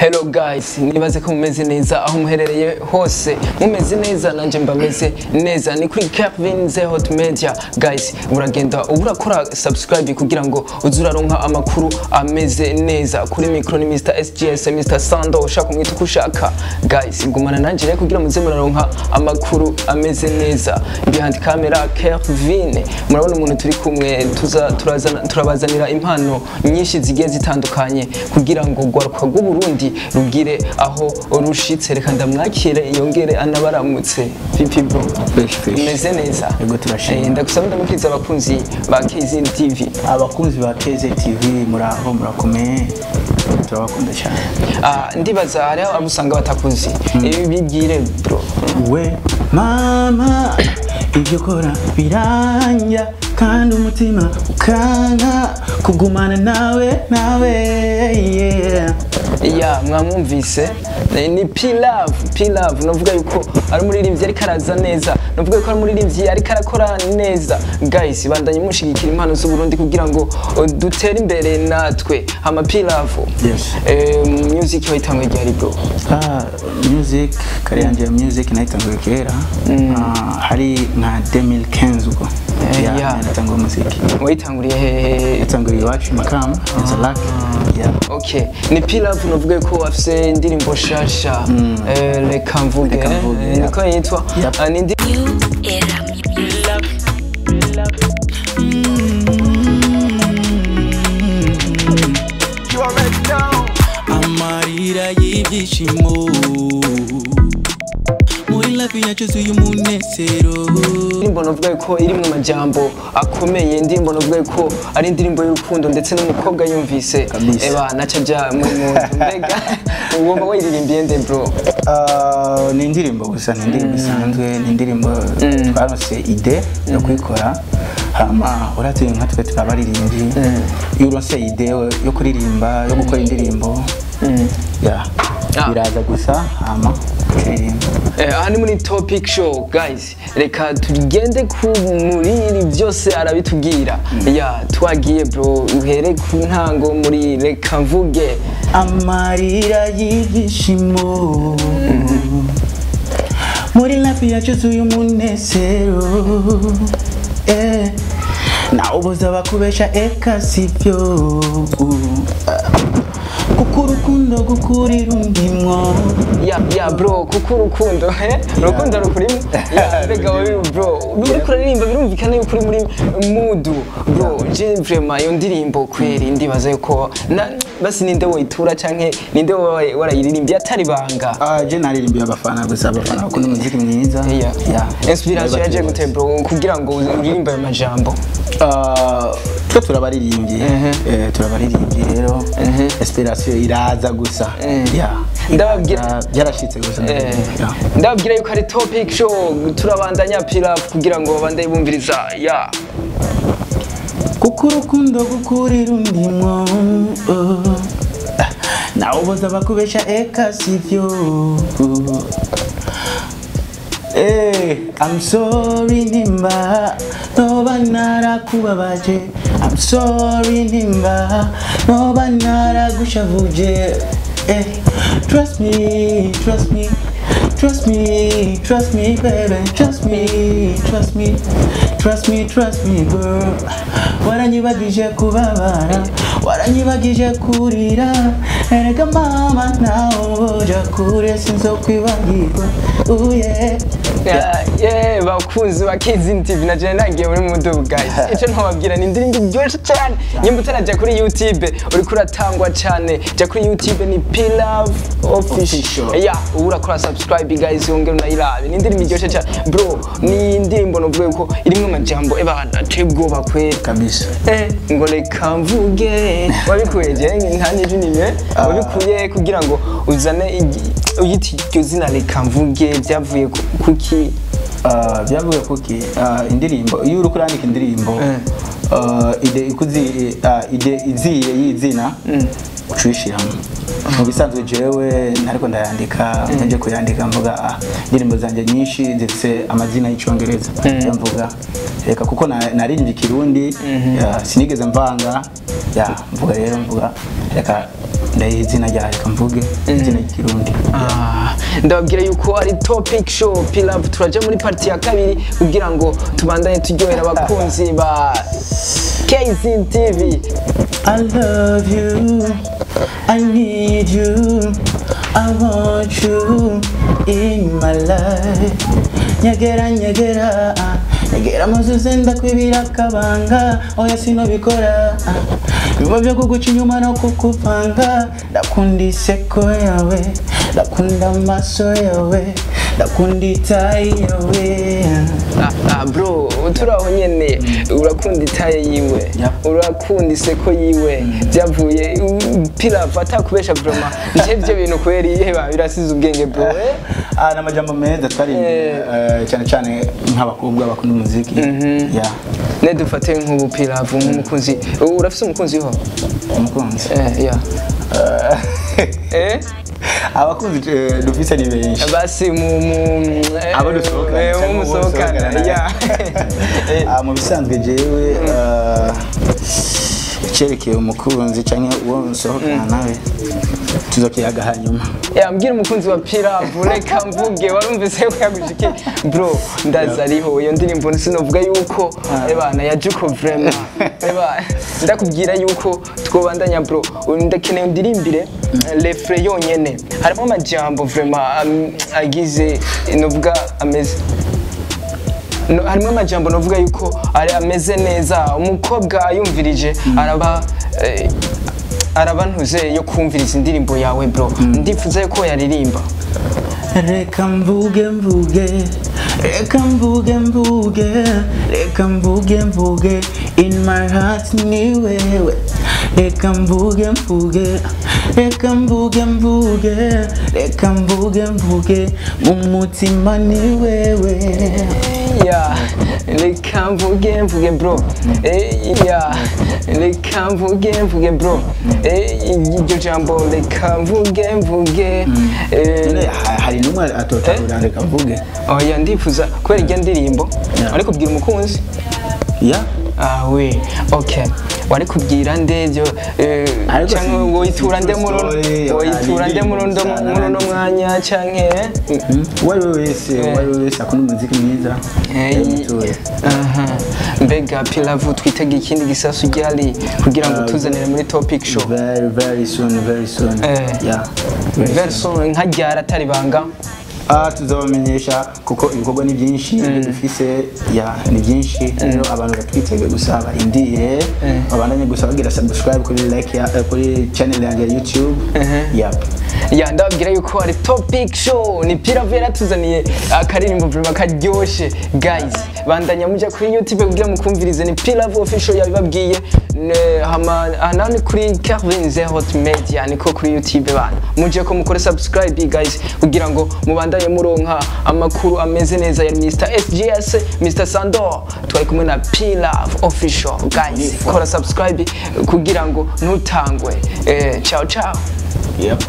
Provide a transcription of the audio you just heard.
Hello guys, nibaze ko mumeze neza aho muherereye hose, mumeze neza nanje mbameze neza. Ni kuri Kevin The Hot Media guys, uragenda uburakora subscribe kugira ngo uzuraronka amakuru ameze neza. Kuri micro ni Mr SGS, Mr Sando, ushaka kumwita uko ushaka. Guys, gumana nanje rero kugira muze muraronka amakuru ameze neza. Behind camera Kevin, murabona umuntu turi kumwe, tuza turazana turabazanira impano nyinshi zigiye zitandukanye kugira ngo gwaruka rw'u Burundi rugire aho rushitse. Reka ndamwakire yongere anabaramutse. Pipi bro, Fresh, fresh. umeze neza? Yego, turashima. Ndagusaba ndamukiriza abakunzi ba KZ TV. Abakunzi ba KZ TV, muraho, murakomeye, turabakunda cyane. Ah, ndibaza hariho abo usanga batakuzi, ibi bibwire bro. We mama, ibyo ukora biranja kandi umutima ukanka kugumana nawe nawe, yeah. Ya, mwamwumvise, ni P Love. P Love navuga yuko ari umuririmbyi ariko araza neza, navuga yuko ari umuririmbyi ariko arakora neza. Guys, bandanye mushigikira impano z'u Burundi kugira ngo dutere imbere natwe. Hama P Love, Yes. Music wayitanguye ryari bro? Ah, music, career yanjye ya music nayitanguye kera. Ah, hari nka 2015 ubwo. Yeah, natanguye muziki. Wayitanguriye hehe? Natanguriye iwacu i Makamba, Nyanza-Lac, yeah. Okay, ni P Love, navuga ko afise indirimbo shasha, Reka Mvuge. Reka Mvuge, yeah. Niko yitwa. Yep. Ah, ni New Era Music. Amarira y'ibyishimo muri life yacu zuyu umunezero. Indirimbo navuga ko irimwo amajambo akomeye, indirimbo navuga ko ari indirimbo y'urukundo, ndetse n'umukobwa yumvise Kabisa. eba naca aja muri muntu. Mbega ugomba wayiririmbiye nde bro? Ah, ni indirimbo gusa, ni indirimbo isanzwe, ni indirimbo twaronse idée yo kuyikora. Hama uratuye nka twe turabaririmbyi, iyo uronse idée yo kuririmba, yo gukora indirimbo ya biraza gusa, hama ukaririmba. Aha ni muri Topic Show guys, reka tugende ku muri byose arabitubwira. Ya, twagiye bro, uhere ku ntango muri Reka Mvuge. Amarira y'ibyishimo muri life yacu zuyu umunezero, eh. Nawe ubuza bakubesha, eka sibyo, kuko urukundo gukurira undimwo. Ya bro, kuko urukundo, urukundo rukurimo. Ya, mbega wowe bro, uriko uraririmba birumvikana yuko uri muri mood bro. Je vraiment iyo ndirimbo kweri ndibaza yuko basi ninde woyitura canke ninde warayiririmbye atari banga? Ah, je naririmbiye abafana gusa, abafana bakunda umuziki mwiza. Yeah. Inspiration yaje gute bro kugira ngo uririmbe ayo majambo? Ah, twe turabaririmbyi, turabaririmbyi rero inspiration iraza gusa, yeah. Byarashitse gusa. Yeah. Ndababwira yuko ari Topic Show, turabandanya P Love kugira ngo babandanye bumviriza ya. Kuko urukundo gukurira undimwo, nawe uboza bakubesha, eka sivyo. I'm sorry nimba noba narakubabaje, I'm sorry nimba noba naragushavuje. Trust me, trust me, trust me, trust me baby, trust me, trust me, trust me, trust me girl. Waranyibagije kubabara, waranyibagije kurira, erega mama nawe uja kure sinzokwibagirwa, oh yeah. Yeah, bakunzi ba KZN TV, na jene nagiye muri mood guys. Ico ntobabwira, ni indirimbo iryoshe cyane. Nyimba utarajya kuri YouTube uriko uratangwa cyane, jya kuri YouTube ni P Love Official. Official. Yeah, ubu urakora subscribe guys, wongere unayirabe. Ni indirimbo iryoshe cyane bro, ni indirimbo novuga yuko irimwo amajambo eba ateye ubwoba kweri. Kabisa. Ngo reka mvuge, wabikuye je nta n'ijwi nimwe wabikuye kugira ngo uzane uyite iryo zina Reka Mvuge, byavuye kuki? Ah, byavuye kuki? Ah, indirimbo, iyo uriko urandika indirimbo, idée ikuzi, idée iziye y'izina uca uyishiramo. Mu bisanzwe jewe ntariko ndayandika, nje kuyandika mvuga, indirimbo zanjye nyinshi zifise amazina y'icongereza. Mvuga reka kuko naririmbye ikirundi, sinigeze mvanga ya mvuga rero, mvuga reka. Ndayiha izina rya reka mvuge izina ry'ikirundi. Ndababwira yuko ari Topic Show. P-Love, turaja muri partie ya kabiri kugira ngo tubandanye turyohera abakunzi ba KZN TV. I love you, I need you, I want you in my life. Nyegera, nyegera, nyegera mazuze ndakwibira akabanga, oya sinobikora. Biba byo kuguca inyuma no kukupanga, ndakunda iseko yawe, ndakunda amaso yawe, ndakunda itayi yawe. Bro, turaho nyene, urakunda itaye yiwe, urakunda iseko yiwe, byavuye P-Love atakubesha vraiment, nje ivyo bintu kweri yeba birasize ubwenge bro. Ni amajambo meza twari cyane cyane nk'abakobwa bakunda umuziki. Yeah. Ne dufate nk'ubu P-Love nk'umukunzi, urafise umukunzi ho? Umukunzi. Yeah. Abakunzi dufise ni benshi. Basi mu Abo dusohokana cyangwa mu musohokana. uwo Yeah. Mu bisanzwe jewe icyerekeye umukunzi cyangwa uwo nsohokana nawe tuzokiyaga hanyuma. Ya, mbwira umukunzi wa P-Love, reka mvuge, warumvise ko yagushiki bro, ndaza ariho iyo ndirimbo sinovuga yuko ebana ya Juko vraiment. Eba ndakubwira yuko twobandanya bro, ndakeneye undirimbire refrain yonyene, harimo amajambo vraiment agize novuga ameze no, harimo amajambo novuga yuko ari ameze neza, umukobwa ayumvirije araba araba ntuze yo kumviriza indirimbo yawe bro, ndifuza yuko yaririmba. Reka mvuge mvuge, reka mvuge mvuge, reka mvuge mvuge, in my heart ni wewe. Reka mvuge mvuge, reka mvuge mvuge, reka mvuge mvuge, mu mutima ni wewe. Ya, reka mvuge mvuge bro. Ya, reka mvuge mvuge bro. Iryo jambo reka mvuge mvuge. Hari n'umwe atotabura reka mvuge. Oya, ndifuza kubera iryo ndirimbo ariko kubwira umukunzi. Ya. Ah oui, okay. Wari kubwira nde byo Ariko canke woyitura nde muri story, woyitura nde muri uno mwanya canke Uwo ari we wese, uwo ari we wese akunda umuziki mwiza, yamutuye. Aha. Mbega P-Love, twitege ikindi gisasu ryari kugira ngo tuzanire muri Topic Show? Very very soon, very soon. Yeah. Very soon, nka ryari atari banga? Tuzabamenyesha kuko ibikorwa ni byinshi, ibyo dufise ya ni byinshi, rero abantu batwitege gusa barindire, babandanye gusa bagira subscribe kuri like ya, kuri channel yanjye ya YouTube. Yep. Ya, ndababwira yuko ari Topic Show, ni P-Love yaratuzaniye akaririmbo vraiment karyoshe guys, bandanya muja kuri YouTube kugira mukumvirize, ni P-Love Official yabibabwiye. Hama nani kuri Calvin Zerot Media niko kuri YouTube bana, muje ko mukore subscribe guys kugira ngo mubandanye muronka amakuru ameze neza. Ya Mr SGS, Mr Sandor, twari kumwe na P-Love Official guys, kora subscribe kugira ngo ntutangwe. Ciao ciao. Yep.